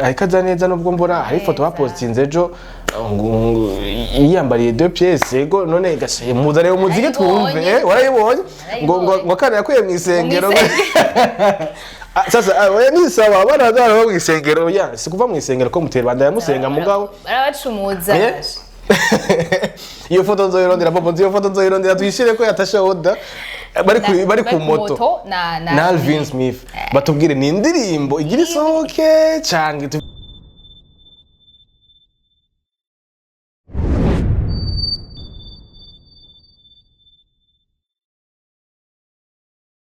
Ariko aza neza, nubwo mbona hari ifoto bapostinze ejo yiyambariye deux pièces. Yego, none gashe muzane umuziki twumve. Narayibonye. Warayibonye ngo akana yakuye mu isengero. Ah, sasa oya, ni sawa, abana bazaba mu isengero ya si kuva mu isengero ko mutera banda yamusenga mugabo. Barabacumuza. Iyo foto nzoyirondera, popo, iyo foto nzoyirondera tuyishire ko yatashe oda bari ku moto na na Alvin Smith. Batubwire ni indirimbo igira isohoke canke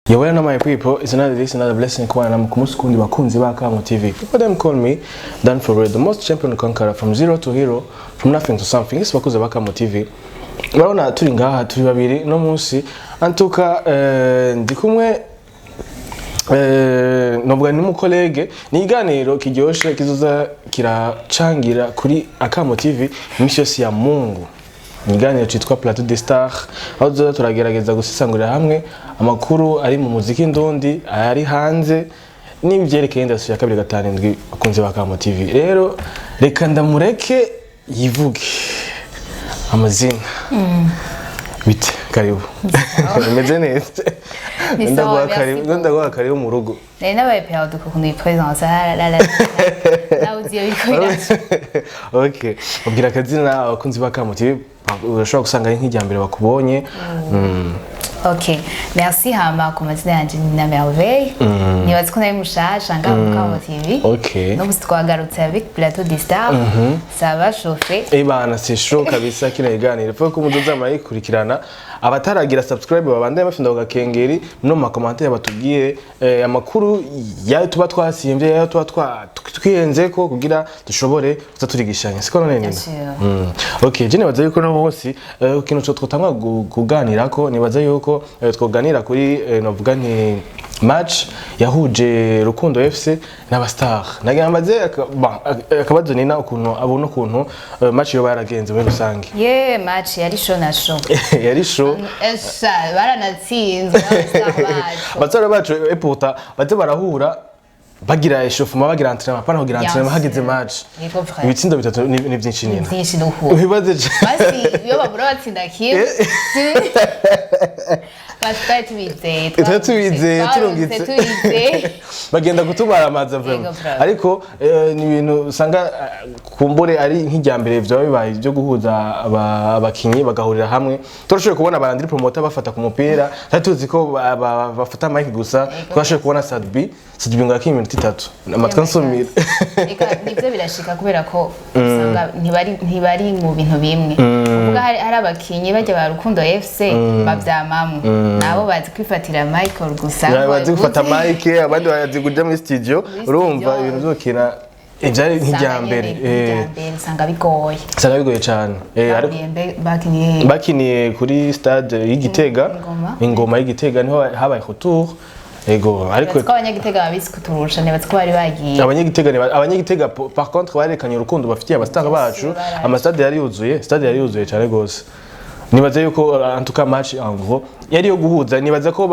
Yo, well, my people, it's another day, it's another blessing. Kubana namwe ku munsi kundi, bakunzi ba Kamo TV. People them call me Dan for real, the most champion conqueror, from zero to hero, from nothing to something. Isi bakunzi ba Kamo TV. Urabona turi ngaha turi babiri no munsi. Antuka ndi kumwe novuga ni umucollègue. Ni iganiro kiryoshe kizoza kiracangira kuri Akamo TV iminsi yose ya Mungu. Ni iganiro citwa Plateau des Stars, aho tuzoza turagerageza gusesangurira hamwe amakuru ari mu muziki ndundi, ayari hanze n'ivyerekeye industry ya 257. Bakunzi ba Akamo TV, rero reka ndamureke yivuge amazina. Bite? Karibu, umeze neza? Ni sawa, Ndaguha merci karibu. beaucoup. Ndaguha karibu mu rugo. Nari nabaye perdu ukuntu yiprésente. Ah la la la, nawe uzi iyo biriko biraca. Okay, ubwira akazina abakunzi ba Kamo TV, urashobora gusanga ari nk'irya mbere bakubonye. Ok, merci. Hama ku mazina yanje ni na Merveille. Nibaza ko nari mushasha ngaha mu Kamo TV. N'ubu twagarutse avec Plateau des Stars. Ça va chauffer. Eh bana, c'est chaud kabisa kino kiganiro. Faut ko muzoza murayikurikirana. Abataragira subscribe babandanye bafinda ku gakengeri no mu macommentaires batubwire amakuru yayo tuba twasimvye, yayo tuba twiyenzeko kugira dushobore kuza turigishanya, siko none Bien nina? sûr. Ok, je nibaza yuko no munsi ikintu co twotangwa kuganirako, nibaza yuko twoganira kuri novuga nti match yahuje Rukundo FC n'aba Star. Nagira mbaze bon, akabazo nina ukuntu abona ukuntu match yoba yaragenze muri rusange. Ye, match yari chaud na chaud. Yari chaud. Esha, baranatsinzwe abastar bacu. Abastar bacu eputa baze barahura bagira échauffement, bagira entraînement, pana kugira Bien entraînement hageze sûr. match. Yego frère. Ibitsindo bitatu ni byinshi nina. Byinshi n'ukuntu. Wibaze Basi iyo babura batsinda kimwe. Basi twari tubizeye. Twari tubizeye, Twarungitse turungitse. Tubizeye. Bagenda kutumara amazi vraiment. Yego, bravo. Ariko ni ibintu usanga kumbure ari nk'irya mbere byaba bibaye byo guhuza abakinyi bagahurira hamwe. Turashoboye kubona barandiri promoter bafata ku mupira, twari tuzi ko bafata mic gusa. Twashoboye kubona Sadbi, Sadbi ngo yakinye iminota 3, amatwi ansumira. Eka nibyo birashika kubera ko usanga ntibari mu bintu bimwe. Kuvuga hari abakinyi bajya ba Rukundo FC bavyamamwe, nabo bazi kwifatira Michael gusa. Bazi gufata mic, abandi bazi kuja muri studio. Muri Urumva studio. ibintu byo gukina ivyari nk'irya mbere. Mbere usanga bigoye. Usanga bigoye cane. Ariko Bahuriye bakiniye bakiniye kuri stade y'Igitega. Ingoma. Ingoma y'Igitega niho habaye retour. Ego, ariko Nibaza ko abanyagitega babizi kuturusha, nibaza ko bari bagiye. Abanyagitega abanyagitega par contre barerekanye urukundo bafitiye abastar bacu. Baraje. Amastade yari yuzuye, stade yari yuzuye cyane gose. Nibaza yuko en tout cas match en gros yari yo guhuza. Nibaza ko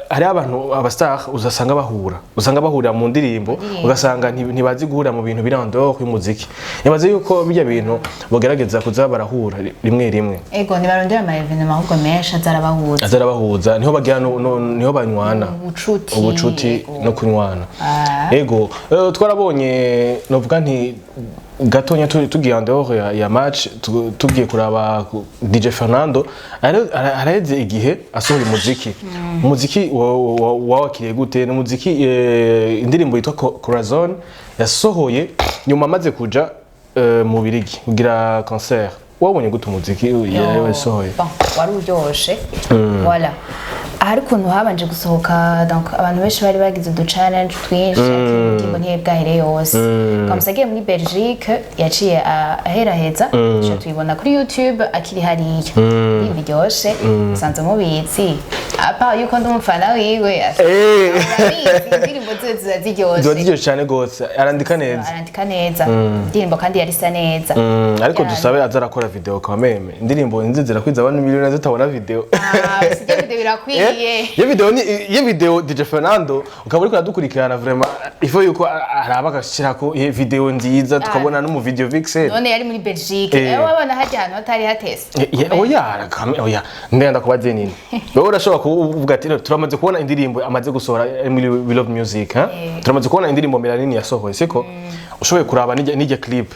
hari abantu abastar uzasanga bahura, usanga bahurira mu ndirimbo, Ndirimbo. ugasanga ntibazi guhurira mu bintu biri en dehors y'umuziki. Nibaza yuko bijya bintu bagerageza kuza barahura rimwe rimwe. Ego, ntibarondera ama événements ahubwo menshi azarabahuza. Azarabahuza, niho bagira niho banywana. Ubucuti. Ubucuti. Ego. No kunywana. Ah. Ego, twarabonye novuga nti gatonya tugiye en dehors ya match, tugiye kuraba DJ Fernando araheze igihe asohora umuziki. Umuziki wawakiriye gute? Ni umuziki indirimbo yitwa Corazon yasohoye nyuma amaze kuja mu Birigi kugira concert. Wabonye gute umuziki yasohoye? Bon, wari uryoshe. Voilà, ahari ukuntu habanje gusohoka, donc abantu benshi bari bagize udu challenge twinshi, ariko indirimbo ntiyari yose. Comme agiye muri Belgique yaciye aheraheza, tuca tuyibona kuri YouTube akiri hariya. Indirimbo iryoshe, musanze mubizi apa yuko ndi umufana wiwe. Urabizi, indirimbo ziwe ziba ziryoshe. Ziba ziryoshe cyane gose, arandika neza. Arandika neza indirimbo kandi yari isa neza. Ariko Yani. dusabe aza arakora video quand même. Indirimbo nzi zirakwiza abantu miliyoni zitabona video. Ah, sijya video birakwiye. Yagiye. Iyo video ni iyo video DJ Fernando ukaba uriko uradukurikirana, vraiment il faut yuko araba agashirako iyo video nziza, tukabona no mu video vixen. None yari muri Belgique. Wabona hajya ahantu hatari hatese. Oya, oya, ndenda kubaze nini, wowe urashobora kuvuga ati turamaze kubona indirimbo amaze gusohora ari muri We Love Music, ha? Turamaze kubona indirimbo Melanini yasohoye, siko? Ushoboye kuraba n'ijya clip,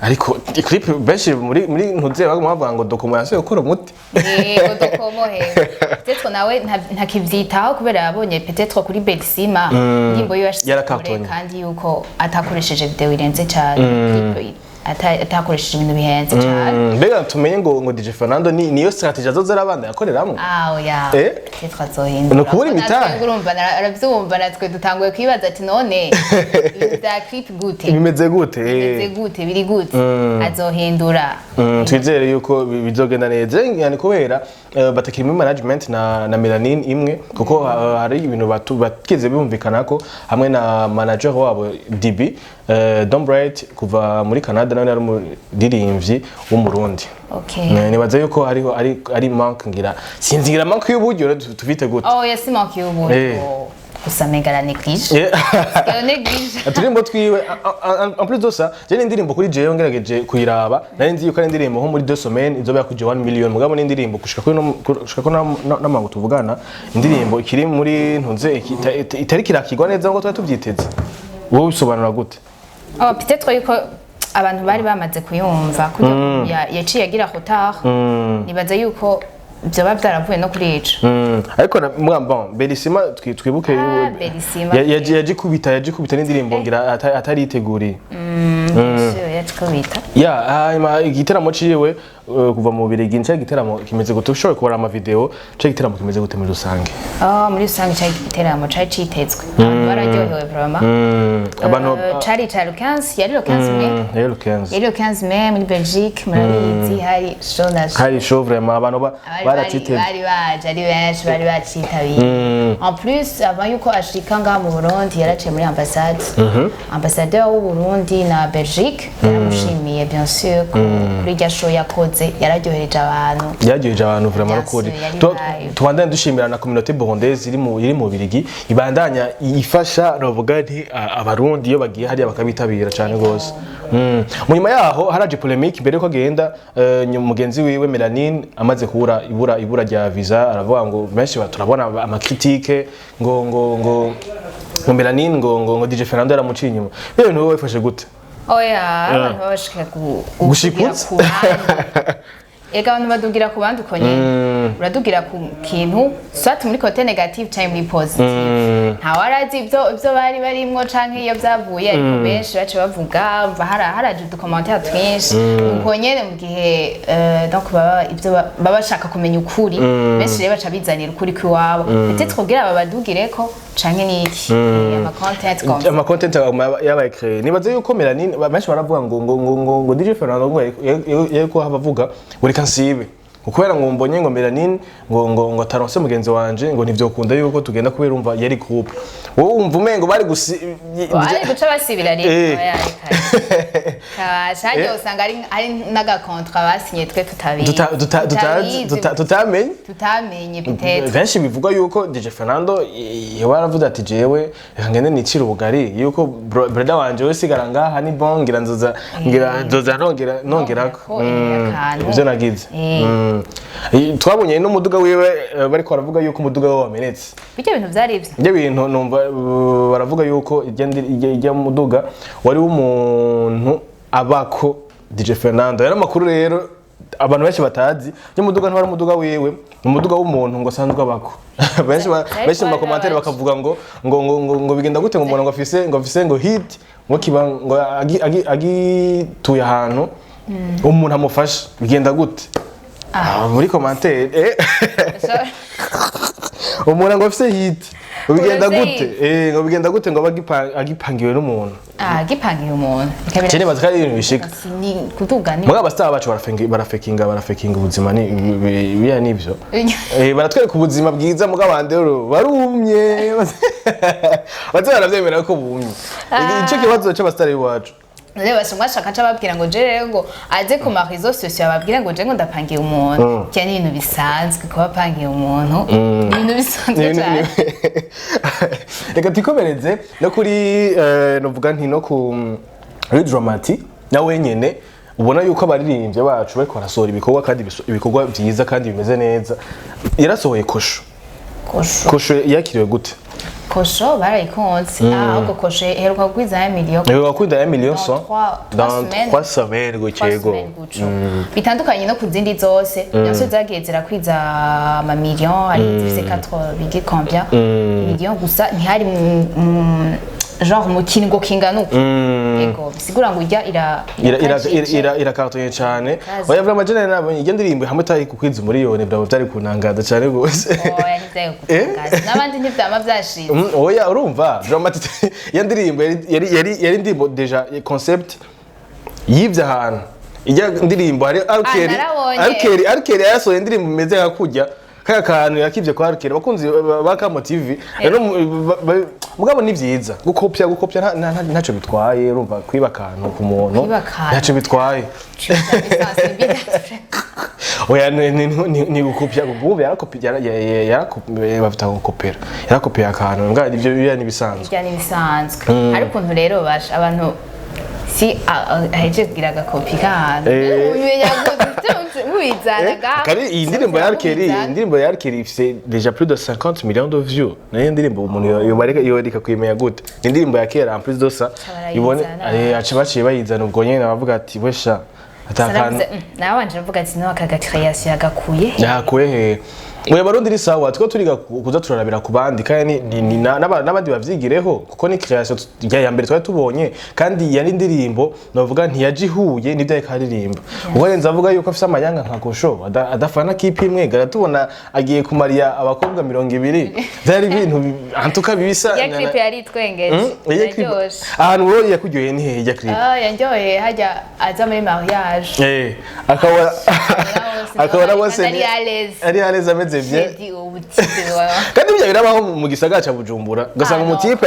ariko clip benshi muri ntuze baguma bavuga ngo Dokomo yasohoye gukora umuti. Yego, Dokomo he, peut-être nawe ntakivyitaho kubera yabonye peut-être kuri Belsima indirimbo yiwe yashize kure. Yarakartonye. Kandi yuko atakoresheje video irenze cyane, clip atakoresheje ibintu bihenze cyane. Mbega tumenye ngo DJ Fernando ni niyo strategy azoza arabanda yakoreramwo? Ah, oya. Peut-être azohindura. Ni ukubura imitahe. Natwe urumva aravyumva, natwe dutanguye kwibaza ati none ibintu vya clip gute? Bimeze gute? Bimeze gute, biri gute? Azohindura. Twizere yuko bizogenda neza yani, kubera batakiri muri management na Melanin imwe, kuko hari ibintu batigeze bumvikana ko hamwe na manager wabo DB, Don Bright kuva muri Canada, nawe yari umuririmbyi w'Umurundi. Nibaza yuko hariho ari manque, ngira sinzi, ngira manque y'uburyo rero tuvite gute? Oh, ya, si manque y'uburyo. Gusa menga ara néglige. Ara néglige. Uturimbo twiwe, en plus de ça, je n'indirimbo kuri jewe ngerageje kuyiraba, nari nzi yuko ari indirimbo nko muri 2 semaines izoba yakuje 1 million, mugabo n'indirimbo gushika kuri no gushika ko n'amangu tuvugana, indirimbo ikiri muri ntunze itari kirakigwa neza ngo twari tubyiteze. Wowe ubisobanura gute? Oh, peut-être yuko abantu bari bamaze kuyumva kurya yaciye agira retard. Nibaza yuko vyoba vyaravuye no kuri ico. Ariko bon, Belisima twibuke Ah, Belisima. Yajikubita n'indirimbo ngira atariteguriye. Sûr, yacikubita. Ya, hanyuma igiteramo ciwe kuva mu Bubiligi, nico igiteramo kimeze gute? Ushoboye kubara ama video, ico giteramo kimeze gute muri rusange? Oh, muri rusange cari igiteramo cari citezwe, abantu bararyohewe vraiment. Abantu Cari ca le 15, yari le 15 mai. Yari le 15. Yari le 15 mai muri Belgique, murabizi, hari show na show. Hari show vraiment, abantu baraciteze. Bari baje ari benshi, bari bacitabiriye. En plus, avant yuko ashika ngaha mu Burundi, yaraciye muri ambassade. Ambassadeur w'u Burundi na Belgique yaramushimiye, bien sûr, kuri irya show yakoze, yararyohereje abantu. Yaryoheje abantu vraiment. Bien N'ukuri. sûr, yari live. Tubandanye dushimira na communauté burundaise iri mu Bubiligi, ibandanya ifasha, novuga nti Abarundi iyo bagiye hariya bakabitabira cyane gose. Mu nyuma yaho haraje polémique mbere yuko agenda, mugenzi wiwe Melanine amaze kubura ibura rya visa, aravuga ngo benshi turabona ama critique ngo Melanine ngo DJ Fernando yaramuciye inyuma. Ibyo bintu wowe wifashe gute? Oya, abantu baba bashika Gushikutse? ku bandi. Ega abantu badugira ku bandi uko nyene, uradugira ku kintu soit muri côté négative canke muri positive. Ntawe arazi ivyo bari barimwo canke iyo vyavuye, ariko benshi bace bavuga, umva haraje udu commentaire twinshi uko nyene, mu gihe donc baba ivyo baba bashaka kumenya ukuri. Benshi rero baca bizanira ukuri kw'iwabo, peut-être kugira babadugireko canke niki, ama content comme ça. Ama content yabaye créé. Nibaze yuko Melanine, benshi baravuga ngo DJ Fernando ngo yariko avuga ngo reka nsibe, kubera ngo mbonye ngo Melanine ngo taronse mugenzi wanje, ngo ntivyokunda yuko tugenda, kubera umva yari groupe. Wowe wumva umengo bari gusi Bari guca basibira rero. Oya, reka kabasha, usanga ari n'aga contrat basinye twe tutabizi. Tutazi, tutamenye. Tutamenye peut-être. Benshi bivuga yuko DJ Fernando yewe aravuze ati jewe reka ngende nicire ubugari, yuko brother wanje we sigara ngaha, ni bon, ngira nzoza, ngira nzoza nongera nongerako. Ko, akantu. Ivyo nagize. Twabonye n'umuduga wiwe, bariko baravuga yuko umuduga we wamenetse. Bijya bintu vyari ivyo. Ibyo bintu numva baravuga yuko ijya muduga wari w'umuntu abako DJ Fernando. Yari amakuru rero abantu benshi batazi, ujya muduga ntwari umuduga wiwe, ni umuduga w'umuntu ngo asanzwe abako. Benshi mu ma commentaire bakavuga ngo bigenda gute, ngo umuntu ngo afise ngo hit, ngo kiba ngo agituye ahantu umuntu amufasha, bigenda gute? Ah, muri commentaire umuntu ngo afise hit, ngo bigenda Uretse gute? Hit. Ngo bigenda gute ngo aba agipangiwe n'umuntu? Ah, gipangiye umuntu. Je nibaza ko ari ibintu bishika. Ni kuduga ni Mugabo aba star bacu barafekinga ubuzima, ni biriya nibyo. Baratwereka ubuzima bwiza, mugabo abandi rero barumye, baze baravyemera ko bumye. Ico kibazo c'aba star iwacu. None basi mwashaka nca babwira ngo je rero ngo aze ku ma réseaux sociaux ababwira ngo je ngo ndapangiye umuntu. Cyane ibintu bisanzwe kuba apangiye umuntu, ni ibintu bisanzwe cyane. Reka twikomereze no kuri novuga nti no ku kuri Drama-T na wenyene, ubona yuko abaririmbyi bacu bariko barasohora ibikorwa kandi ibikorwa vyiza kandi bimeze neza. Yarasohoye Kosho. Kosho. Kosho yakiriwe gute? Kosho barayikunze. Ahubwo Kosho iheruka kugwiza ya miliyo. Iheruka kugwiza ya million Dans cent trois dans semaines. 3 semaines gutyo, yego. Semaines gutyo, bitandukanye no ku zindi zose. Bien zagiye zirakwiza ama million, hari zifise 4 bigi combien million, gusa ntihari genre mu kiringo kingana uko. Yego, bisigura ngo ijya ira Ira irakartonye cyane. Ikaze. Oya, vraiment jene nabonye iyo ndirimbo hamwe itari kukwiza umuriyoni, byaba byari kunangaza cyane gose. Oya, ntivyaye gutangaza n'abandi ntivyama vyashize. Oya, urumva Drama-T iyo ndirimbo yari indirimbo déjà concept yibye ahantu ijya ndirimbo hari R. Kelly. Narabonye. R. Kelly, R. Kelly yasohoye indirimbo imeze nka kurya kaya kantu yakivye kwa R. Kelly. Bakunzi ba Kamo TV rero mugabo ni vyiza gukopya ntacyo bitwaye. Urumva kwiba akantu ku muntu Kwiba akantu. ntacyo bitwaye. Oya, ni gukopya, ubu yarakopi, yarakopi, bafita gukopera, yarakopeye akantu mbwa ibyo biba nibisanzwe. Ibyo ni bisanzwe. Hari ukuntu rero basha abantu si ahejeje kugira agakopi k'ahantu umenya gute mubizana ngaha. Kari iyi ndirimbo ya R. Kelly, iyi ndirimbo ya R. Kelly ifise déjà plus de 50 millions de views. Nayo ndirimbo umuntu yobareka yoreka kuyimenya gute? Ni indirimbo ya kera en plus de ça. Barayizana. Ibone aca baciye bayizana ubwo nyene bavuga ati wesha atakantu. Nabanje mvuga ati no aka création yagakuye he? Yakuye he? Oya, Barundi ni sawa, two turiga kuza turarabira ku bandi kandi ni n'abandi bavyigireho, kuko ni création ya mbere twari tubonye kandi yari indirimbo novuga ntiyaje ihuye n'ibyo ariko aririmba. Ubwo renze avuga yuko afise amanyanga nka Kosho adafana kipe imwe, tubona agiye kumariya abakobwa 20, byari ibintu antuka bibisa. Ya clip yari itwengeje. Iya clip. Yaryoshe. Ahantu wowe yakuryoheye ni hehe ijya clip? Ah, yanryoheye hajya aza muri mariage. Akabona bose ari à l'aise. Ari à l'aise, ameze bien. J'ai ubutipe wawe. Kandi ibyo birabaho mu gisagara ca Bujumbura, ugasanga Ah, no, umutipe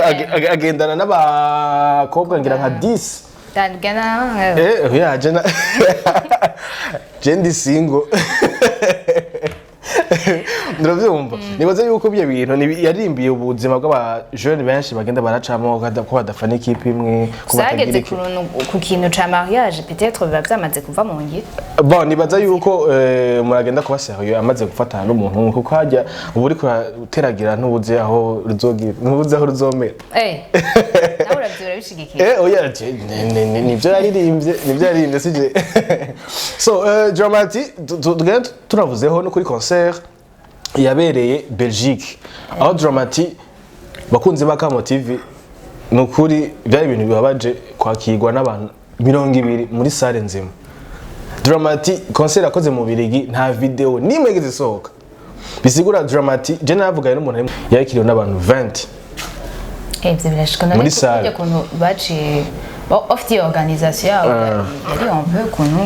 agendana n'abakobwa ngira nka 10. Tandukana. Oya, je na je ndi single, nduravyumva. Nibaza yuko ibyo bintu yarimbiye ubuzima bw'aba jeune benshi bagenda baracamo ko badafana ikipe imwe, ko batagira Zageze ku kintu ca mariage, peut-être biba vyamaze kuva mu ngiro. Bon, nibaza yuko muragenda kuba sérieux amaze gufatana n'umuntu umwe, kuko hajya uba uriko urateragira ntubuze aho ruzogira, ntubuze aho ruzomera. Nawe uravyo urabishigikiye? Oya, nivyo yaririmbye, nivyo yaririmbye sije. So Drama-T tugenda turavuzeho no kuri concert yabereye Belgique, aho Drama-T, bakunzi ba Kamo TV, ni ukuri byari ibintu bibabaje kwakirwa n'abantu 20 muri salle nzima. Drama-T concert yakoze mu Birigi nta video nimwe yigeze isohoka. Bisigura Drama-T, je navuganye n'umuntu yakiriwe n'abantu 20. Ivyo birashika Muri salle. Ukuntu baciye ofite iyo organisation yabo yari un peu ukuntu.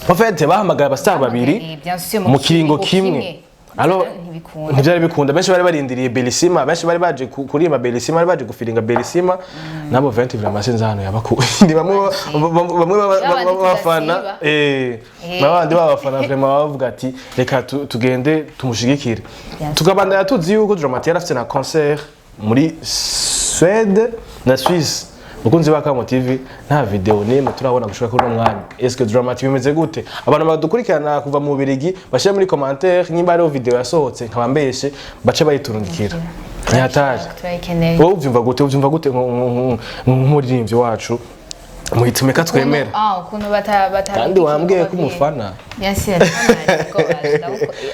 En fait bahamagaye abastar babiri Bien sûr, mu kiringo kimwe. Alors ntibikunda. Ntibyari bikunda. Benshi bari barindiriye Belisima, benshi bari baje kuririmba Belisima, bari baje gufiringa Belisima nabo 20. Vraiment sinzi ahantu yabakuye. Ni bamwe Babandi b'abafana tudasiba. Babandi b'abafana vraiment bavuga ati reka tugende tumushigikire. Bien sûr. Tukabandanya tuzi yuko Drama-T yari afite na concert muri Suède na Suisse. Bakunzi ba Kamo TV, nta video nimwe turabona gushika kuri uno mwanya. Est-ce que Drama-T bimeze gute? Abantu badukurikirana kuva mu Birigi bashira muri commentaire nimba hariho video yasohotse nkaba mbeshe, bace bayiturungikira. Ni hatari. Turayikeneye. Wowe uvyumva gute? Uvyumva gute nk'umuririmbyi wacu muhitumeka twemera? Ah, ukuntu bata Kandi wambwiye ko umufana. Bien sûr,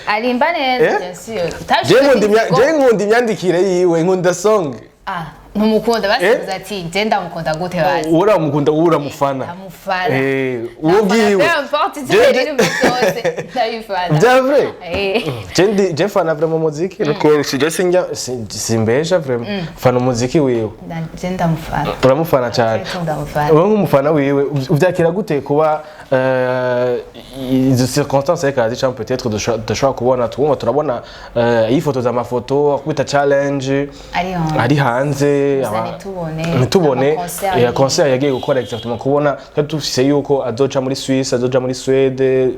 arimba neza. Eh? Bien sûr. Je nkunda imyandikire yiwe, nkunda song. Ah, ntumukunda basibuza ati je ndamukunda gute basi? Uramukunda, wowe uramufana. Ndamufana. Uwo bwiwe. Peu importe ivyo yaririmba byose, ndabifana. Bya vrai. Eh. Je mfana vraiment umuziki nuko je sinjya simbesha, vraiment mfana umuziki wiwe. Je ndamufana. Uramufana cyane. Ndamufana. Wowe nk'umufana wiwe uvyakira gute kuba izo circonstances ariko arazicamo, peut-être dushobora kubona twumva turabona yifotoza amafoto akubita challenge Ari hanze. ari hanze? hanze. Gusa ntitubone ntitubone ama concert ya concert yagiye gukora exactement, kubona twari dufise yuko azoca muri Suisse, azoja muri Suède,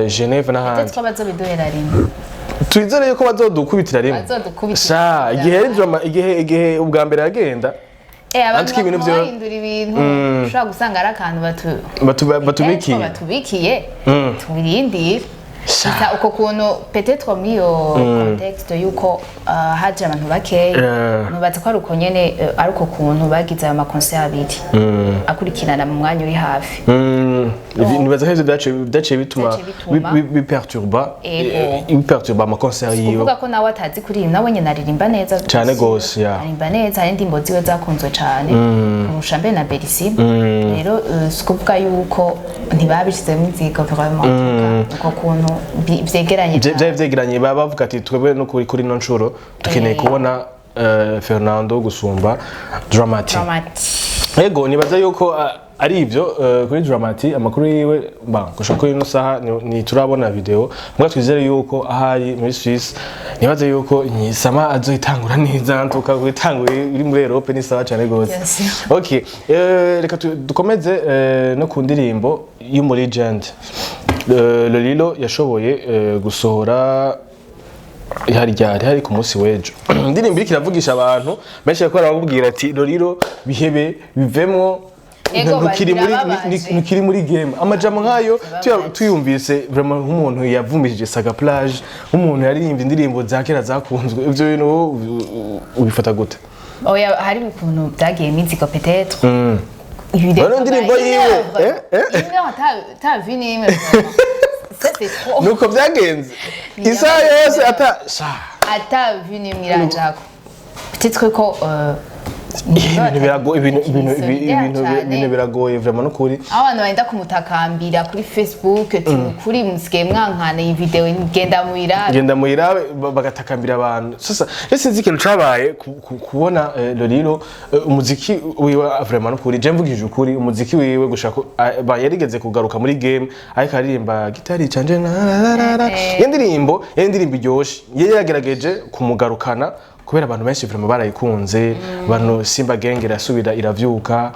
Geneve n'ahandi. Peut-être ko bazobiduhera rimwe. Twizere yuko bazodukubitira rimwe. Bazodukubitira Sha, rimwe. igihe yari igihe ubwa mbere yagenda. Abantu Antwi ibintu baguma bahindura ibintu, ushobora gusanga ari akantu batubikiye. Batubikiye, tubirindire. Sha. Gusa uko kuntu peut-être muri iyo contexte yuko haje abantu bakeya, nubatse ko ari uko nyene, ari uko kuntu bagize ayo ma concert abiri akurikirana mu mwanya uri hafi. Nibaza ko ivyo vyaciye bituma Vyaciye bituma. biperturba Ego. Biperturba ama concert yiwe. Kuvuga ko nawe atazi kuririmba, nawe nyene aririmba neza. Cane gose, ya. Aririmba neza, hari indirimbo ziwe zakunzwe cane kurusha mbere na Berisima. Rero si ukuvuga yuko ntibabishizemo inzigo, vraiment uko kuntu vyegeranye cane. Vyari vyegeranye, baba bavuga ati twebwe no kuri ino nshuro dukeneye kubona Fernando gusumba Dramati. Dramati. Ego, nibaza yuko ari ivyo kuri Dramati, amakuru yiwe ba gushika kuri ino saha ni turabona video mbwa. Twizere yuko ahari muri Suisse, nibaze yuko nyisama azoyitangura neza, ntuka kuyitangura iri muri Europe ni sawa cyane gose. Yes. Okay, reka dukomeze no ku ndirimbo y'umu legend Lolilo yashoboye gusohora hari ryari, hari ku munsi w'ejo. Indirimbo iriko iravugisha abantu benshi, bariko barababwira ati Lolilo bihebe, bivemwo. Ego, ntukiri muri birababaje. Ntukiri muri game. Amajambo nk'ayo Birababaje. Tuyumvise vraiment nk'umuntu yavumishije Saga Plage, nk'umuntu yaririmbye indirimbo za kera zakunzwe, ivyo bintu wowe ubifata gute? Oya, hari ukuntu byagiye inzigo peut-être. None indirimbo yiwe, eh, eh? Ata vu n'imwe, ça c'est trop. Nuko byagenze isaha yose ata sha. Ata vu n'imwe irajako, peut-être ko Ibintu biragoye, ibintu biragoye vraiment n'ukuri. Aho abantu bagenda kumutakambira kuri Facebook ati kuri musigaye mwankana iyi video, genda muyirabe. Genda muyirabe, bagatakambira abantu. Sasa rero sinzi ikintu cabaye kubona Lolilo, umuziki wiwe vraiment n'ukuri, je mvugije ukuri, umuziki wiwe gushaka yarigeze kugaruka muri game ariko aririmba gitari canje na na na na. Iyo ndirimbo yari indirimbo iryoshe, yari yagerageje kumugarukana kubera abantu benshi vraiment barayikunze. Abantu Simba Gang irasubira iravyuka,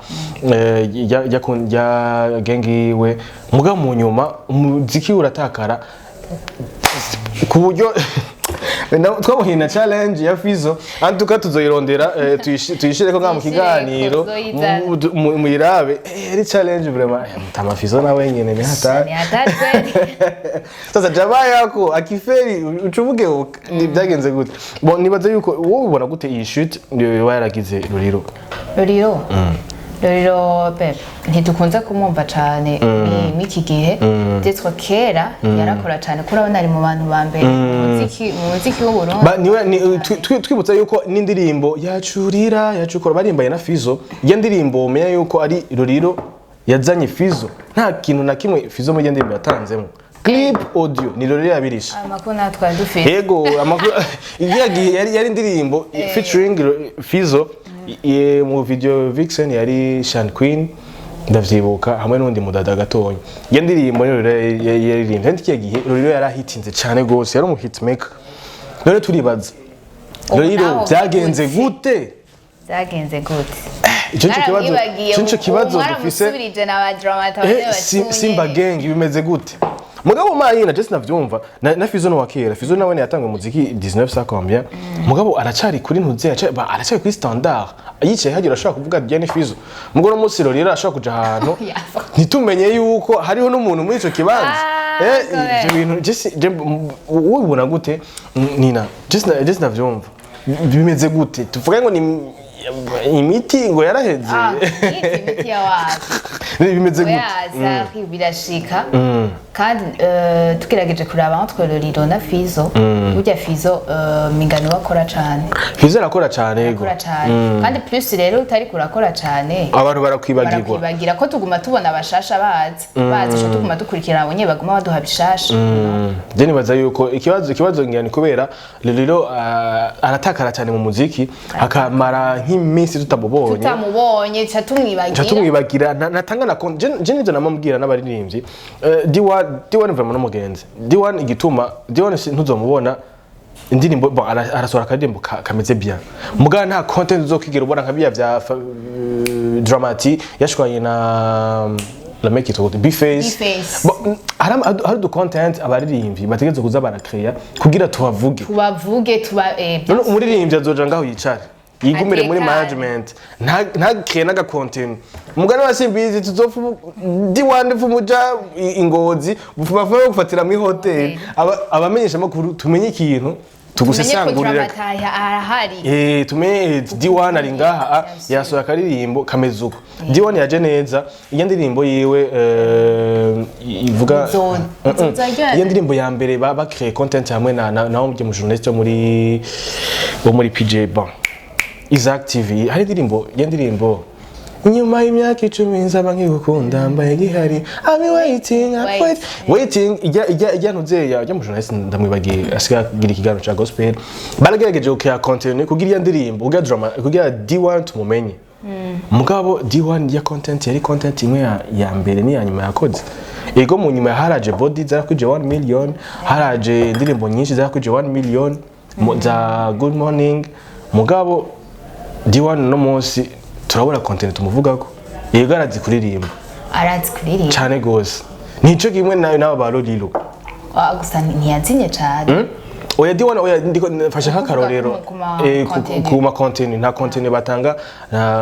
ya gang yiwe, mugabo mu nyuma umuziki uratakara ku buryo twamuhiye na challenge ya Fizo. Antuka tuzoyirondera, tuyishireko ngaha mu Tuyishireko, kiganiro. tuzoyizana. Muyirabe. Ari challenge vraiment. Mutama Fizo nawe nyene ni hatari. Ni hatari kweli. Sasa jamaa yako akiferi ucuvuge ni byagenze gute? Bon, nibaza yuko wowe ubona gute iyi shoot yoba yaragize Ruriro? Ruriro, Ruriro pe ntidukunze kumwumva cane mw'iki gihe. Ndetse kera yarakora cane, kuko urabona ari mu bantu ba mbere mu muziki w'Uburundi. Ba, niwe ni, twibutsa yuko n'indirimbo yacurira yacukora barimbaye na Fizo, iyo ndirimbo umenya yuko ari Ruriro yazanye Fizo. Nta kintu na kimwe Fizo muri iyo ndirimbo yatanzemo, clip, audio, ni Ruriro yabirishe. Ayo makuru natwe twari dufite. Yego, amakuru igihe gihe yari indirimbo featuring Fizo, mu video Vixen yari Shan Queen, ndavyibuka, hamwe n'undi mudada gatonya. Iyo ndirimbo ni Ruriro yaririmbye. Kandi kiya gihe Ruriro yarahitinze cyane gose, yari umu hitmaker. None turibaza Ubu Ruriro naho byagenze gute? Gute? Byagenze gute? Ico nico kibazo. Naramwibagiye. Ico nico kibazo ubu dufise. mwaramusubirije na ba Dramata. Simba Gang bimeze gute? Mugabo mayina je sinavyumva na Fizo no wakera Fizo nawe yatanga umuziki 19 combien, mugabo aracari kuri ntuze aracari kuri standard, yicaye hagira ashaka kuvuga Diane Fizo. Mugabo no munsi rero arashaka kuja ahantu ntitumenye yuko hariho n'umuntu muri ico kibanza. Ah, Ivyo bintu je wowe ubona gute? Nina je sinavyumva bimeze gute, tuvuge ngo ni imiti ngo yaraheze. Ah, imiti ya wapi? Bimeze gute? Oya, birashika. Kandi tugerageje kuraba entre Ruriro na Fizo, burya Fizo mingano bakora cane. Fizo arakora cane, yego. Akora cane, kandi plus rero utari kurakora cane, abantu barakwibagirwa. Barakwibagira ko tuguma tubona abashasha baza ico tuguma dukurikirana, abo nyene baguma baduha bishasha. Je nibaza yuko ikibazo ngira ni kubera Lolilo aratakara cyane mu muziki, akamara nk'iminsi tutamubonye. Tutamubonye ca tumwibagira. Nca tumwibagira, natanga na je nivyo namubwira n'abaririmbyi. D1, D1 vraiment n'umugenzi D1, igituma D1 ntuzomubona. Indirimbo, bon, arasohora akaririmbo kameze bien, mugabo nta content uzokigera ubona nka biya vya Dramati yashwanye na la mec yitwa gute? B-Face. B-Face. Bon, hari udu content abaririmbyi bategerezwa kuza barakreya kugira tubavuge. Tubavuge, tuba None umuririmbyi azoja ngaho yicare, yigumire muri Atekane. management, ntakeye n'aga content? Umugani wa Simbizi, tuzopfa D1 fumuja ingozi bafuma gufatira muri hotel, abamenyesha makuru tumenye ikintu tumenye ko tugusesangurira. Dramatahe arahari. Tumenye D1 ari ngaha, yasohoye akaririmbo kameze uko. D1 yaje neza, iyo ndirimbo yiwe ivuga Bizoza ryari? Iyo ndirimbo ya mbere ba créé content hamwe na wo mu journaliste wo muri PJ, bon, Isaac TV. Hari indirimbo, iyo ndirimbo nyuma y'imyaka 10 nzaba nkigukunda mbaye gihari, I'll be waiting, I'm Wait. waiting. Ijya ntuzeya ijya mu journaliste, ndamwibagiye, asigaye agira ikiganiro ca gospel. Baragerageje gukrea content kugira iyo ndirimbo, kugira drama, kugira D1 tumumenye. Mugabo D1 ya content yari content imwe ya mbere n'iya nyuma yakoze. Ego, mu nyuma haraje Body zarakwije 1 million, haraje indirimbo nyinshi zarakwije 1 million za Good Morning. Mugabo D1 no munsi turabura content tumuvugako. Yego, arazi kuririmba. Arazi kuririmba. Cyane gose. Nico kimwe nawe n'aba ba Lolilo. Ah, gusa ntiyazinye cane. Oya, D1, oya, ndiko mfashe nk'akarorero. Ku ma content. Ku ma content, nta content batanga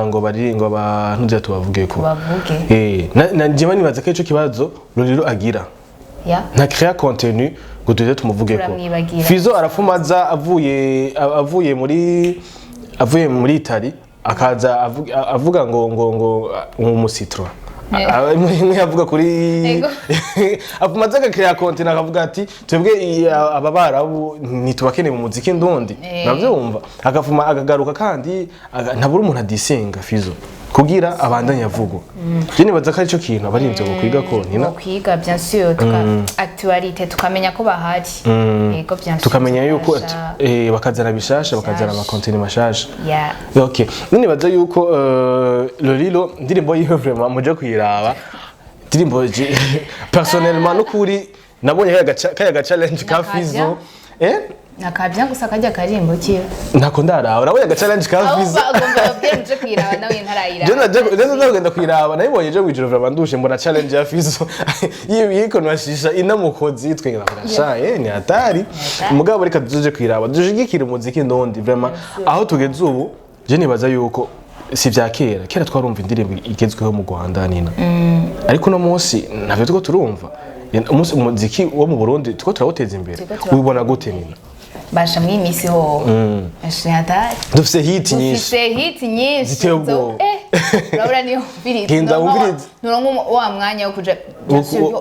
ngo bari ngo abantu tubavuge ko Bavuge. Na jewe nibaza ko ico kibazo Lolilo agira, nta créa contenu ngo tuze tumuvuge ko. Turamwibagira. Fizo arafumaza avuye muri Italy, akaza avuga ngo umusitro imwe avuga kuri afumaza agakrea content, akavuga ati twebwe aba barabu ntitubakeneye mu muziki ndundi. Navyumva agafuma akagaruka kandi ntabura umuntu adisenga Fizo kugira abandanye avugwa. Je nibaza ko arico kintu abaririmbyi bokwiga ko nina. Kwiga, bien sûr, tuka actualité, tukamenya ko bahari. Yego, bien sûr. Tukamenya yuko tugafasha. Bakazana bishasha, bakazana Bishasha. ama contenu mashasha. Okay, nibaza yuko Lolilo indirimbo yiwe vraiment muje kuyiraba. Indirimbo personnellement nukuri nabonye kaya challenge ka Nakavya. Fizo. Nakabya gusa kajya karimbo kiwe. Ntako ndaraba, nabonye aga challenge ka Ahubwo Fizo. agomba babwire muje kuyiraba, nawe ntarayiraba. Je naje kugenda kuyiraba, nayibonye ejo mwijoro, vraiment ndushe, mbona challenge ya Fizo yikonwashisha inamukozi twenge, ndavuga sha, ni hatari. Mugabo reka tuje kuyiraba, dushigikira umuziki ndondi. Vraiment, aho tugeze ubu, je nibaza yuko si vya kera. Kera twarumva indirimbo igezweho mu Rwanda, nina, ariko uno munsi ntavyo turiko turumva. Umunsi umuziki wo mu Burundi turiko turawuteza imbere. Turiko turawuteza. Ubibona gute, nina? Basha, muri iyi minsi ho basha, ni hatari. Dufise hit nyinshi. Dufise hit nyinshi. Ziteye ubwoba. Urabura niyo wumviriza. Genda wumvirize. Nuronka wa mwanya wo kuja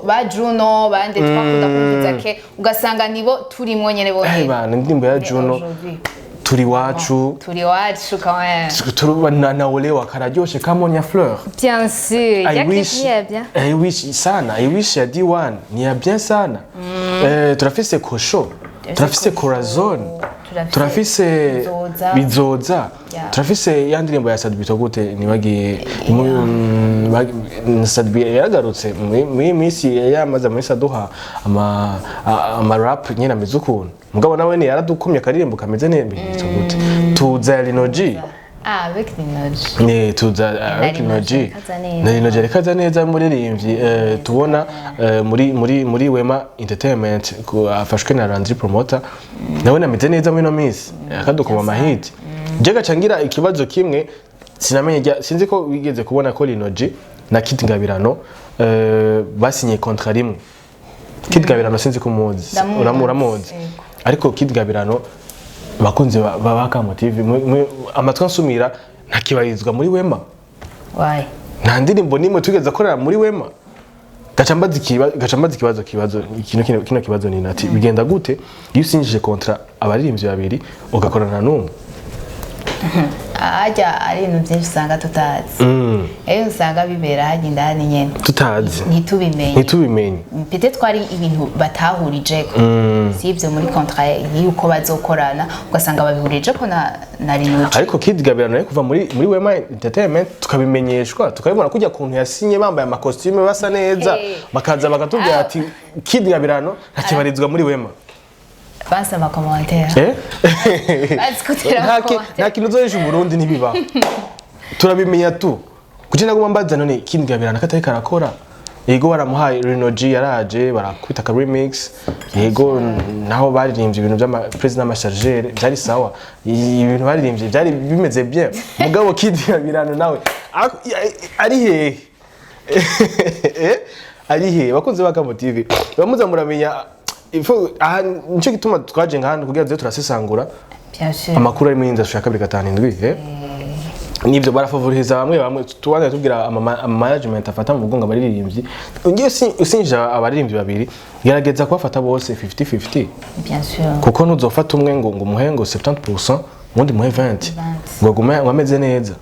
ba Juno bande twakunda kumviriza ke, ugasanga nibo turimwo nyene bonyene. Bana, indirimbo ya Juno Aujourd'hui. Turi wacu. Turi wacu quand même. Turuba na olewa kararyoshe, Kamonya Fleur. Bien sûr. I wish. Ya bien. I wish sana, I wish ya D1 ni ya bien sana. Turafise Kosho, turafise Corazon, Turafise turafise Bizoza. Bizoza. Yeah. Turafise ya ndirimbo ya Sadbi gute nibagiye. Sadbi yaragarutse muri iyi minsi, yamaze muri saduha ama rap nyine ameze ukuntu, mugabo nawe ni yaradukumye akaririmbo kameze neza gute, tuza ya Lino G. Ah, avec Linoji. Ne tuza Na Lino G. Lino G neza. Na Lino G rekaza neza, muririmbyi tubona muri Wema Entertainment, afashwe na Landry Promoter, nawe nameze neza muri no minsi, akadukoma amahiti. Je gaca ngira ikibazo kimwe sinamenye sinzi ko wigeze kubona ko Lino G na Kid Ngabirano basinye contrat rimwe. Kid Ngabirano sinzi ko umuzi. Ndamuzi. Uramuzi? Yego. Ariko Kid Ngabirano, abakunzi ba Kamo TV, amatwi ansumira ntakibarizwa muri Wema. Why? Nta ndirimbo nimwe tugeze akorera muri Wema. Gaca mbaza ikibazo kibazo kino kibazo ni nati bigenda gute iyo usinyishije contrat abaririmbyi babiri ugakorana n'umwe? Ajya ari ibintu byinshi usanga tutazi. Eyo usanga bibera hajya indani nyene. Tutazi. Ntitubimenye. Ntitubimenye. Peut-être ko ari ibintu batahurijeko, si ibyo muri contrat y'uko bazokorana, ugasanga babihurijeko na Lino G. Ariko Kid Gabirano yari kuva muri Wema Entertainment tukabimenyeshwa, tukabibona kujya kuntu yasinye bambaye amakositime basa neza. Hey. Bakaza bakatubwira ati Kid Gabirano ntakibarizwa muri Wema. Banse ama commentaires. Eh? Bazi gutera Nta ama nta kintu uzoresha Uburundi, ntibibaho, turabimenya tu. Kuki naguma mbaza none Kid Gabirano katari karakora? Yego, baramuhaye Reno G, yaraje barakubita ka remix. Yego, naho baririmbye ibintu by'ama president n'ama chargeur, byari sawa. Ibintu baririmbye byari bimeze bien, mugabo Kid Gabirano nawe ari hehe? Eh? Ari hehe? Bakunze ba Kamo TV, bamuza muramenya aha nico gituma twaje ngaha kugira tuze turasesangura Bien sûr. amakuru ari muri industry ya 257, eh? Nivyo, barafavoriza bamwe bamwe. Tubana tubwira ama management afata mu mugongo abaririmbyi. Ngiye usinja abaririmbyi babiri, gerageza kubafata bose 50-50. Bien sûr. Kuko ntuzofata umwe ngo umuhe ngo 70%, ubundi muhe 20, ngo agume ngo ameze neza.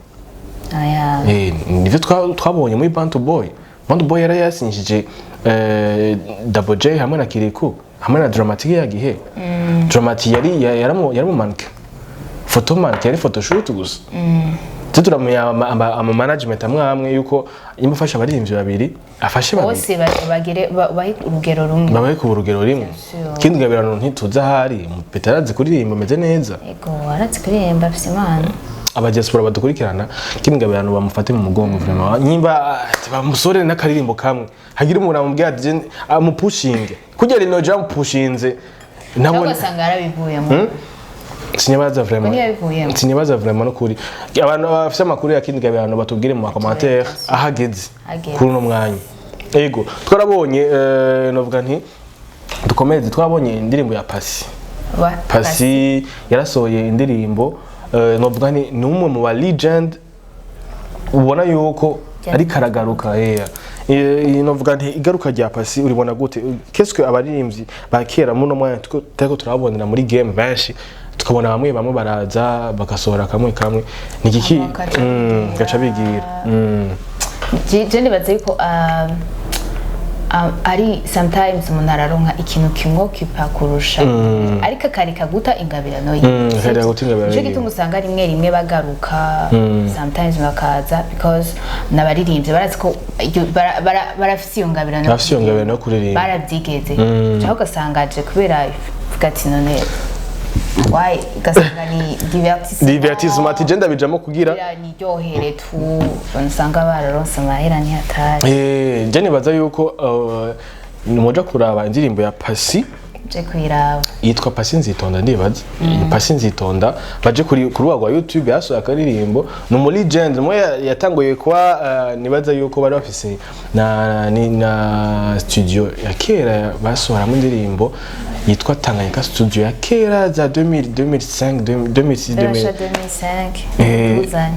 Aya. Eh, nivyo twabonye muri Bantu Boy. Bantu Boy yari yasinjije Double J hamwe na Kirikou hamwe na Dramatic. Ya gihe Dramatic yari yaramumanike photoman, yari photoshoot gusa. Twe turamenya ama management amwe amwe yuko nimba afashe abaririmbyi babiri, afashe babiri Bose bagere bahe urugero rumwe. Babaye ku rugero rimwe. Sûr. Ikindi Gabirano ntituzi ahari Mupeta, arazi kuririmba, ameze neza. Ego, arazi kuririmba, afise impano. Abadiaspora badukurikirana, Kindi Gabirano bamufate mu mugongo vraiment. Nyimba bamusore n'akaririmbo kamwe, hagira umuntu amubwira ati amupushinge kurya Reno J amupushinze. Cyangwa Nabone ugasanga yarabivuyemo. Sinibaza vraiment. Niyo yabivuyemo. Sinibaza vraiment no kuri abantu bafite amakuru ya Kindi Gabirano batubwire mu commentaire ahageze Ahageze. kuri uno mwanya. Ego, twarabonye, novuga nti dukomeze, twabonye indirimbo ya Pasi. Pasi yarasohoye indirimbo, novuga ni umwe mu ba legend ubona yuko ariko aragaruka. Novuga nti igaruka rya Pasi uribona gute? Qu'est-ce que abaririmbyi ba kera muno mwanya turiko turabonera muri game benshi, tukabona bamwe bamwe baraza bagasohora kamwe kamwe, ni igiki? Bagaca bigira. Gaca bigira. Je nibaza yuko ari sometimes umuntu araronka ikintu kimwokipa kurusha, ariko akareka guta ingabirano ye. Akareka guta ingabirano Nico yiwe. gituma usanga rimwe rimwe bagaruka, sometimes bakaza, because n'abaririmbyi barazi ko barafise iyo ngabirano. Barafise iyo ngabirano yo kuririmba. Barabyigeze, cyangwa ugasanga aje kubera ivuga ati none why, ugasanga ni divertissement. Divertissement, ati je ndabijamo kugira Kugira niryohere tu, usanga bararonse amahera ntihatari. Je nibaza yuko nimuja kuraba indirimbo ya Pasi Je kuyiraba. yitwa Pasi Nzitonda, ndibaza Pasi Nzitonda, baje kuri ku rubuga rwa YouTube, yasohoye akaririmbo. Ni umu legend umwe yatanguye kuba, nibaza yuko bari bafise na studio ya kera basohoramo indirimbo yitwa Tanganyika Studio ya kera za 2000, 2005, 2006, 2000. Rasha 2005 tuzanye.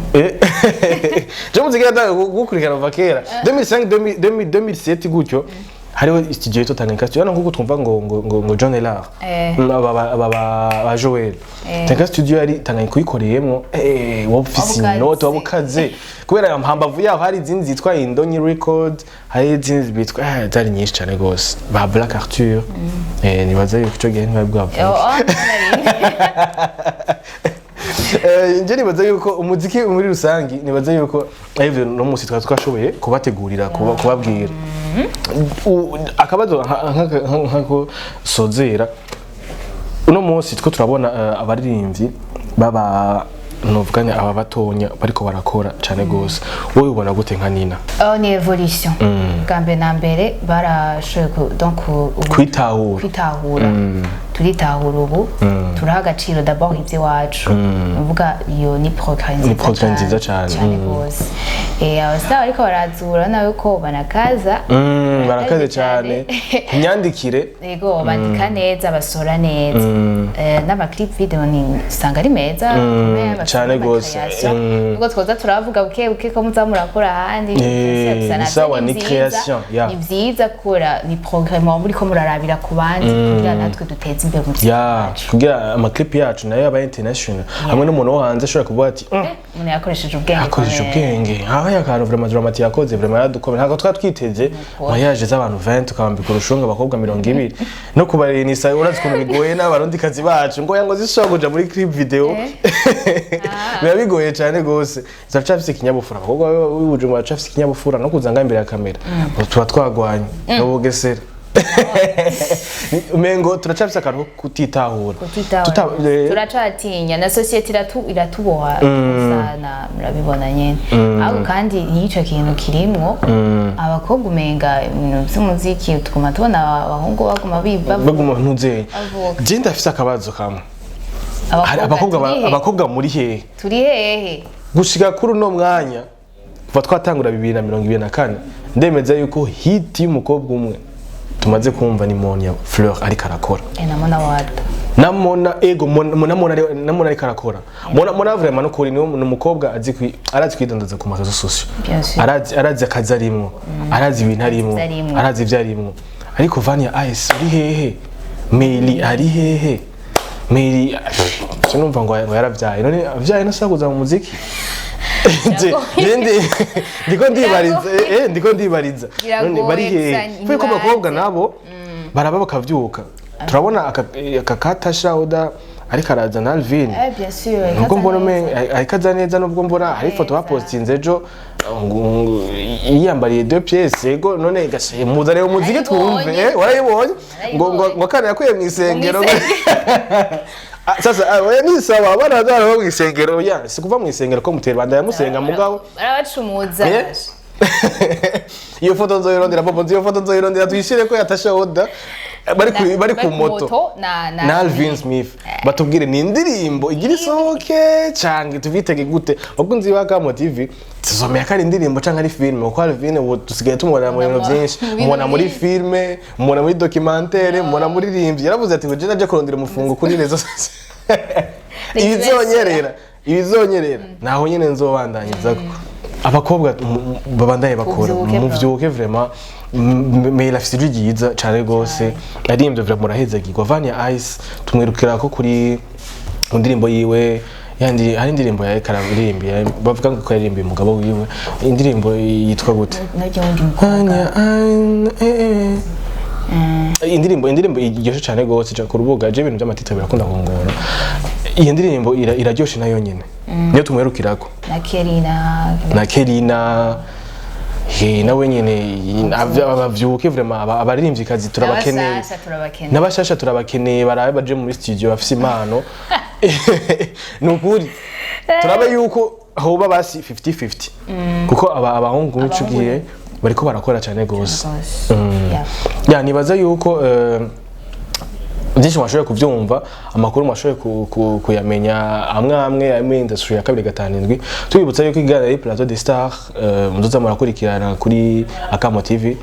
Je muziki yatanga gukurikirana kuva kera 2005, 2000, 2007 gutyo, hariho studio yitwa Tanganyika Studio. Hano nkuko twumva ngo John Elar, aba Joel, Tanganyika Studio yari Tanganyika uyikoreyemo, wowe ufise Waba ukaze. inote, waba ukaze, kubera hambavu yaho hari izindi zitwa Indonyi Record, hari izindi bitwa, zari nyinshi cyane gose, ba Black Arthur. Nibaza yuko ico gihe ntibari bwavuke. Oh, oh, nari. Nje nibaza yuko umuziki muri rusangi, nibaza yuko arivyo no musi twari twashoboye kubategurira, kubabwira. Akabazo nkako sozera uno munsi, two turabona abaririmbyi baba, novuga ni aba batonya bariko barakora cyane gose, wowe ubona gute nka Nina? Oh, ni evolution. Bwa mbere na mbere barashoboye donc kwitahura. Kwitahura, turitahura ubu, turaha agaciro d'abord iby'iwacu. Uvuga iyo ni progrès. Ni progrès nziza cane. Cyane rwose. Abastar bariko barazura nawe ko banakaza. Barakaze cyane ku myandikire. Yego, bandika neza, basora neza. N'ama clip video ni usanga ari meza, bafise Cane n'ama gose. création. Nubwo twoza turavuga buke buke ko muza murakora ahandi, gusa ni navyo sawa, ni vyiza. création, yeah. Ni vyiza kubera ni progrès muba muriko murarabira ku bandi kugira natwe duteze imbere umuziki wacu. Kugira ama clip yacu nayo aba international, hamwe n'umuntu wo hanze ashobora kuvuga ati Umuntu yakoresheje ubwenge. Akoresheje komeye. ubwenge aho yakantu vraiment Dramati yakoze, vraiment yaradukomeye. Ntabwo twari twiteze mariage z'abantu 20 ukabambika urushunga abakobwa 20 no kubarenisa. Urazi ukuntu bigoye n'abarundikazi bacu ngo yango zishobora kuja muri clip video, biba bigoye cyane gose. Ziracafise ikinyabupfura, abakobwa b'Ibujumbura baracafise ikinyabupfura, no kuza ngaha imbere ya kamera tuba twagwanye n'ubugesera. Umengo turacafise akantu ko kutitahura. Kutitahura. Turacatinya na société iratuboha sana, murabibona nyene. Ariko kandi n'ico kintu kirimwo abakobwa, umenga ibintu vy'umuziki tuguma tubona abahungu baguma biba Baguma ntuzeye. Bavuga. Je ndafise akabazo kamwe. Hari abakobwa turi he? Abakobwa muri hehe? Turi hehe? Gushika kuri uno mwanya, kuva twatangura 2024, ndemeza yuko hit y'umukobwa umwe tumaze kumva ni Monia Fleur ariko arakora. Eh, na Mona Wada. Na Mona, ego, Mona, Mona, na Mona ariko arakora. Mona vraiment nukuri ni umukobwa azi arazi kwidandaza ku ma réseaux sociaux. Bien sûr. Arazi akazi arimwo, arazi ibintu arimwo, Ivyo arimwo. arazi ivyo arimwo. Ariko Vania Ice uri hehe? Meli ari hehe? Meli sinumva ngo yaravyaye. None avyaye no kuza mu muziki? Je ndiko ndibariza, ndiko ndibariza. None bari Biragoye hehe? gusa Kubera ko abakobwa ntibazi. nabo baraba bakavyuka. Turabona aka Katasha Oda ariko araza na Alvin. Eh, bien sûr. Nubwo mbona ariko aza neza, nubwo mbona hari ifoto bapostinze ejo ngo yiyambariye deux pièces, ego none gashe muzane umuziki twumve. Narayibonye. Warayibonye ngo akana yakuye mu isengero. Ah, sasa oya, ni sawa, abana bazara mu isengero, ya si kuva mu isengero ko mutera banda yamusenga mugabo. Barabacumuza. Iyo foto nzoyirondera, popo, iyo foto nzoyirondera tuyishire ko yatasha Oda bari ku moto na na Alvin Smith. Batubwire ni indirimbo igira isohoke canke tuvitege gute? Bakunzi ba Kamo TV, tuzomenya ko ari indirimbo canke ari filime, kuko Alvin ubu dusigaye tumubona mu bintu byinshi. Mu bintu Mubona muri byinshi. filime, mubona muri documentaire, mubona muri rimbyi. Yaravuze ati ngo je naje kurondera umufungo kuri réseaux sociaux, ibizonyerera naho nyene nzobandanyizako. Abakobwa babandanye bakora. Muvyuke, bro. Muvyuke vraiment. Mela afise ijwi ryiza cane gose, aririmbye vraiment murahezagirwa. Vania Ice tumwirukira ko kuri mu ndirimbo yiwe yandi, hari indirimbo ya ekara aririmbiye, bavuga ngo ko yaririmbiye umugabo wiwe. Indirimbo yitwa gute? Naryo wundi mukobwa. Vania Ice, Indirimbo iryoshe cane gose, ja ku rubuga. Je ibintu by'ama titres birakunda kungora. Iyo ndirimbo iraryoshe nayo nyene, niyo tumwerukirako. Na Kerina. Na Kerina, he nawe nyene abavyuke vraiment, abaririmvyikazi turabakeneye. N'abashasha turabakeneye. N'abashasha turabakeneye, barabe baje muri studio, bafise impano. Ni ukuri turabe yuko hoba basi 50-50, kuko abahungu muri ico gihe bariko barakora cane gose. Rwose. Yeah. Ya, nibaza yuko byinshi mwashoboye kubyumva, amakuru mwashoboye kuyamenya amwe amwe ari muri industry ya 257. Tubibutsa yuko ikiganiro ari Plateau des Stars, muzoza murakurikirana kuri Akamo TV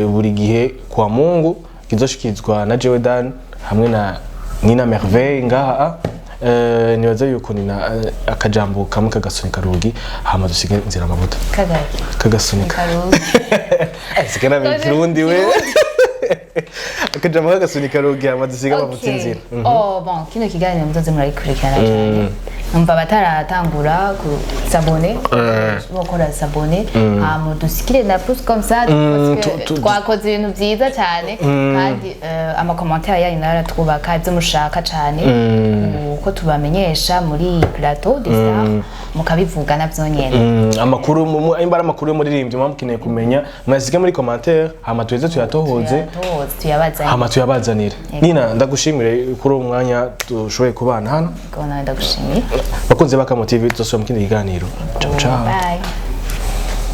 buri gihe kwa Mungu, kizoshikirizwa na Jewe Dan hamwe na Nina Merveille ngaha. Nibaza yuko nina akajambo kamwe kagasunika rugi, hama dusige inzira amavuta. Kagaki? Kagasunika. Karugi. Sikana Kirundi we. Akajambo kagasunika rugi, hama dusige amavuta inzira. Oh bon, kino kiganiro muzoze muragikurikirana cyane. Numva bataratangura ku s'abonner, bokora s'abonner, hama dusikire na plus comme ça, parce que twakoze ibintu byiza cyane kandi ama commentaires yanyu nayo aratwubaka. Ibyo mushaka cyane uko tubamenyesha muri Plateau des Stars, mukabivuga navyo nyene. Amakuru nimba ari amakuru y'umuririmbyi muba mukeneye kumenya, mwasige muri commentaire, hama tuheze tuyatohoze. Tuyatohoze, tuyabazanye. Hama tuyabazanire. Nina, ndagushimire kuri uwo mwanya dushoboye kubana hano. Ubwo nawe ndagushimiye. Bakunze ba Kamo TV, tuzosubira mu kindi kiganiro. Ciao ciao. Bye.